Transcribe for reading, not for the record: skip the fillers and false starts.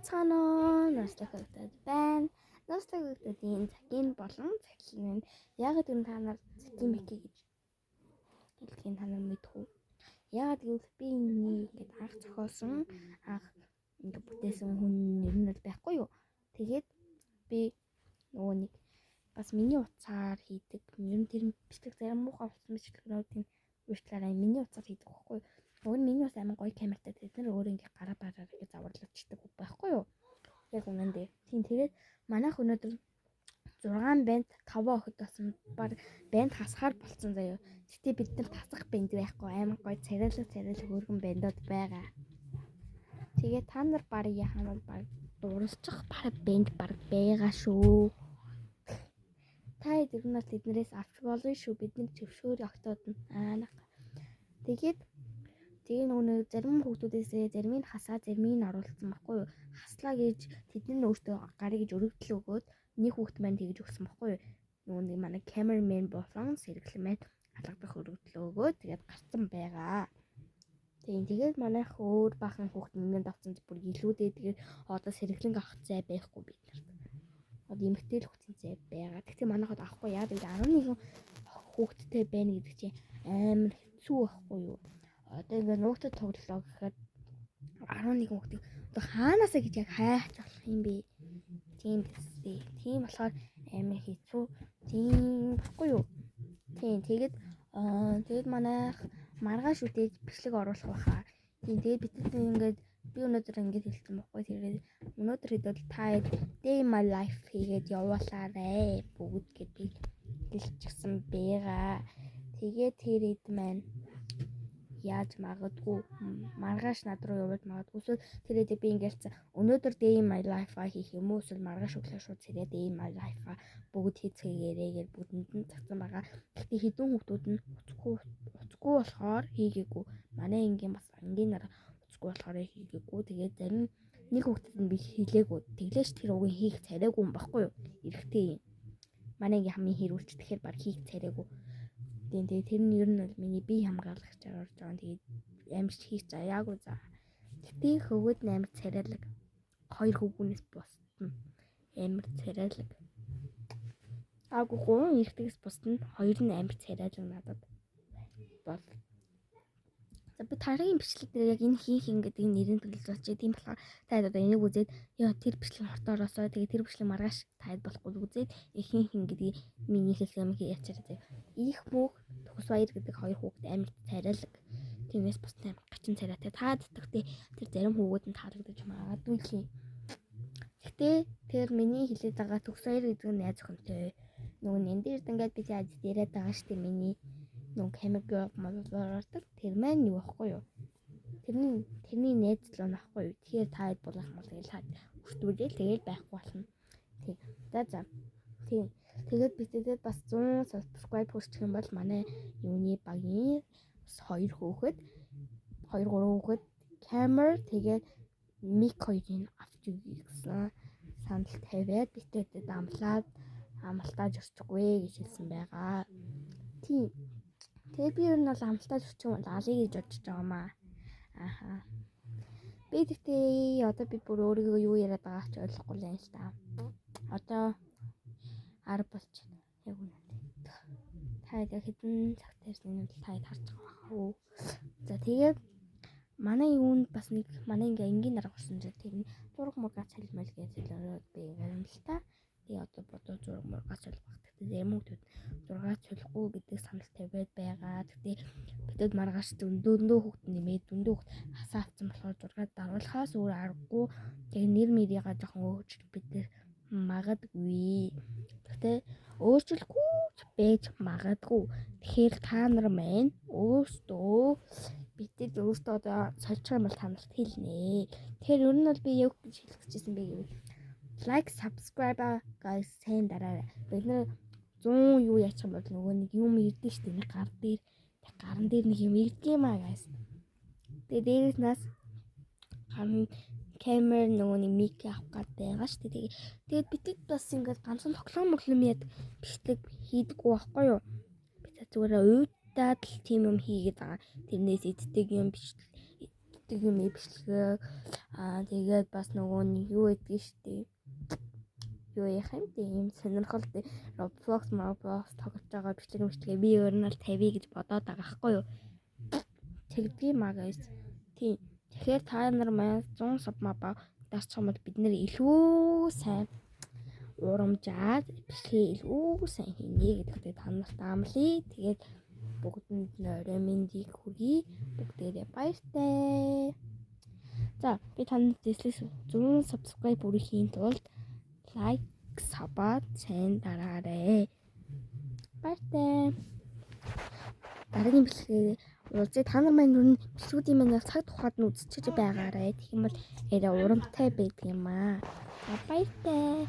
Цаана уу, Наслаг хөгдөд байна. Наслаг хөгдөдийн цагийн болон цахилгаан нь яагаад гэвэл та нар цагийн мэхий гэж хэлдгийг та нар мэдэх үү? Яагаад гэвэл би энийг ингээд анх зохиосон, анх ингээд бүтээсэн хүн нэр нь бол байхгүй юу? Тэгээд би нөгөө нэг бас миний утсаар хийдэг. Ер нь тэр бичлэг зарим муухай болсон бичлэгнүүдийн уучлаарай, миний утсаар хийдэг байхгүй юу? Уг нь миний ус амар гоё камертай. Тэд нар өөрөө ингээ гараа бараар ингээ заварлагдчихдаг байхгүй юу? Яг үнэндээ. Тийм, тэгээд манайх өнөөдөр 6 band, 5 охид болсон. Баг band хасахаар болцсон заяа. Гэтэ бид нар тасах band байхгүй, амар гоё царайлаг царайлаг хөөргөн band ууд байгаа. Тэгээ та нар баг яхаа бол баг дурлцах баг band баг байгаа шүү. Та хэд ер нь бол тэднэрээс авч болно шүү. Бид нар төвшөөр октод нь. Аа. Тэгээд тэгээ нөгөө нэг зарим хүүхдүүдээсээ зарим нь хасаа, зарим нь оруулсан байхгүй юу? Хаслаа гэж тэдний нь өөртөө гарыг гэж өргөдөл өгөөд нэг хүүхд маань тэгж өгсөн байхгүй юу? Нөгөө нэг манай cameraman болон сэргэлэн маань алгадах өргөдөл өгөөд тэгээд гарцсан байгаа. Тийм, тэгээд манайх өөр баахан хүүхд өмнөд авсан, бүр илүүдээ, тэгээд одоо сэргэлэн авах зай байхгүй бид нарт. Одоо эмэгтэй л хүүхдийн зай байгаа. Гэхдээ манайхад авахгүй, яа гэвэл 11 хүүхэдтэй байна гэдэг чинь амар хэцүү байхгүй юу? Одоо ингээд нуугтад тоглолоо гэхэд 11 хүүхдийг одоо хаанаасаа гэж яг хайж болох юм бэ? Тийм биз. Тийм болохоор амар хэцүү. Тийм баггүй юу? Тийм, тэгээд тэгээд манайх маргааш үдээж бичлэг оруулах байхаа. Тийм, тэгээд бид ингээд би өнөөдөр ингээд хэлсэн байхгүй. Тэгээд өнөөдөр хэдвэл та day my life хийгээд явуулаарэ бүгд гэд би хэлчихсэн байгаа. Тэгээд тэр хэд маань яаж магадгүй маргааш над руу явуулж магадгүй. Эсвэл тэр хэдийг би ингээл өнөөдөр day my life-а хийх юм уу, эсвэл маргааш өглөө шууд сэрээ day my life-а бүгд хийцгээгээрэй гэж бүгдэнд нь загсан байгаа. Гэхдээ хэдэн хүүхдүүд нь уцгүй уцгүй болохоор хийгээгүй. Манай ангийн бас ангийнаар уцгүй болохоор хийгээгүй. Тэгээд зарим нэг хүүхдэд нь би хэлээгүй. Тэглээч тэр угийн хийх царайгүй юм баггүй юу? Эрэгтэй юм. Манай ангийн хамгийн хэрүүлч, тэгэхээр баг хийх царайгүй. Тийм, тэгээд тэр нь ер нь бол миний бие хамгаалагчаар орж байгаа. Тэгээд амар хийх заяагүй за. Гэтэ хөвгүүд нь амар царайлаг. Хоёр хөвгүүнээс бусд нь амар царайлаг. Аагүй, гурван эрэгтэйгээс бусд нь хоёр нь амар царайлаг надад бол. За, би дараагийн бичлэг дээр яг энэ хин хин гэдэг нэрийг төлөж болж. Тийм болохоор та одоо энийг үзээд яа, тэр бичлэг хорт ороосоо, тэгээ тэр бичлэг маргааш таад болохгүй үзээд хин хин гэдгийг миний хэлсэн юм яачаарай заяа. Их мөх Төгс баяр гэдэг хоёр хүүхэд амар царайлаг. Тиймээс бус амар гачин царайтай. Та тэгтээ тэр зарим хүүгүүд нь таалагдаж магадгүй л юм. Гэтэ тэр миний хэлээд байгаа Төгс баяр гэдэг нь найз охинтой. Нөгөө энэ дээр ингээд би яаж яриад байгаа штэ, миний нөгөө camera girl молоордог. Тэр маань юу байхгүй юу? Тэрний найз л байхгүй юу? Тэгэхээр та хэд болох юм бол тэгэл та өртүүлээл тэгэл байхгүй болно. Тийм. За за. Тийм. Тэгээд битэдэд бас 100 subscribe хүрчих юм бол манай юуны багийн бас хоёр хүүхэд, хоёр гурван хүүхэд камер, тэгээд mic хоёрыг авч өгье гэсэн санал тавиад битэдэд амлаад амлалтаа зөрчихгүй гэж хэлсэн байгаа. Тийм. Тэгээд би ер нь бол амлалтаа зөрчих юм бол алъя гэж бодож байгаа маа. Аха. Би тэгтээ одоо би бүр өөрийгөө юу яриад байгааг ч ойлгохгүй л юм л та. Одоо 10 болчихно. Яг үнэндээ. Та яг хэдэн цаг тавьсан нь та харж байгаа баха уу. За, тэгээд манай юунд бас нэг манай ингээ энгийн дарга орсон чинь тэр нь зураг мургаа цалмал гэж хэлээд би ингээ юм л та. Тэгээ одоо бодоо зураг мургаа солих баг. Тэгтээ зарим хүмүүс зургаа солихгүй гэдэг санал тавиад байгаа. Тэгтээ бидэд маргааш зөндөө хүүхд нэмээд, зөндөө хүүхд хасаа авсан болохоор зургаа даруулахаас өөр аргагүй. Тэгээ нэр мэрийга жоохон өөрчилж бид нэр магадгүй. Тэгтээ өөрчлөхгүй ч байж магадгүй. Тэгэхээр та нар маань өөрсдөө бидэд өөрсдөө одоо сольчих юм бол та нарт хэлнэ. Тэгэхээр ер нь бол би яг гэж хэлэх гэжсэн бэ гэвэл like, subscribe guys, сайн дараарай. Бид нэр 100 юу яачих юм бол нөгөө нэг юм ирдэ штэ, нэг гар дээр, гаран дээр нэг юм ирдэг юм аа, guys. Тэгээ дээрээс нас гар камер, нөгөө нэг mic авах гээд байгаа штэ. Тэгээ тэгээд бидэд бас ингээд ганцхан тоглоом моглом яд бичлэг хийдэггүй байхгүй юу? Бид зүгээр уйдаад л тийм юм хийгээд байгаа. Тэрнээс эддэг юм бичлэг гэдэг юм бичлэг. Аа, тэгээд бас нөгөө нэг юу гэдгийг штэ. Юу яах юм бэ? Ийм сонирхолтой Roblox тоглож байгаа бичлэг бичлэгээ би өөр нь бол тавья гэж бодоод байгаа байхгүй юу? Тэгдгийг маа, guys. Тийм. Тэгэхээр та нар маань 100 sub маба дарчих юм бол бид нэр илүү сайн урамжаад бичлэгээ илүү сайн хийнэ гэдэгтээ та нарт амлая. Тэгээд бүгдэнд нь орой мэндийг хүргэе. Бүгдээрээ баяртай. За, би танд дислээс 100 subscribe хүрэхийн тулд like, sub аа сайн дараарай. Баяртай. Дараагийн бичлэгээр уулзъя. Та нар маань нүрэн бичлэгүүдийн маань яг цаг тухайд нь үзчихэж байгаарай. Тэгэх юм бол арай урамтай байдаг юм аа. За, баяртай.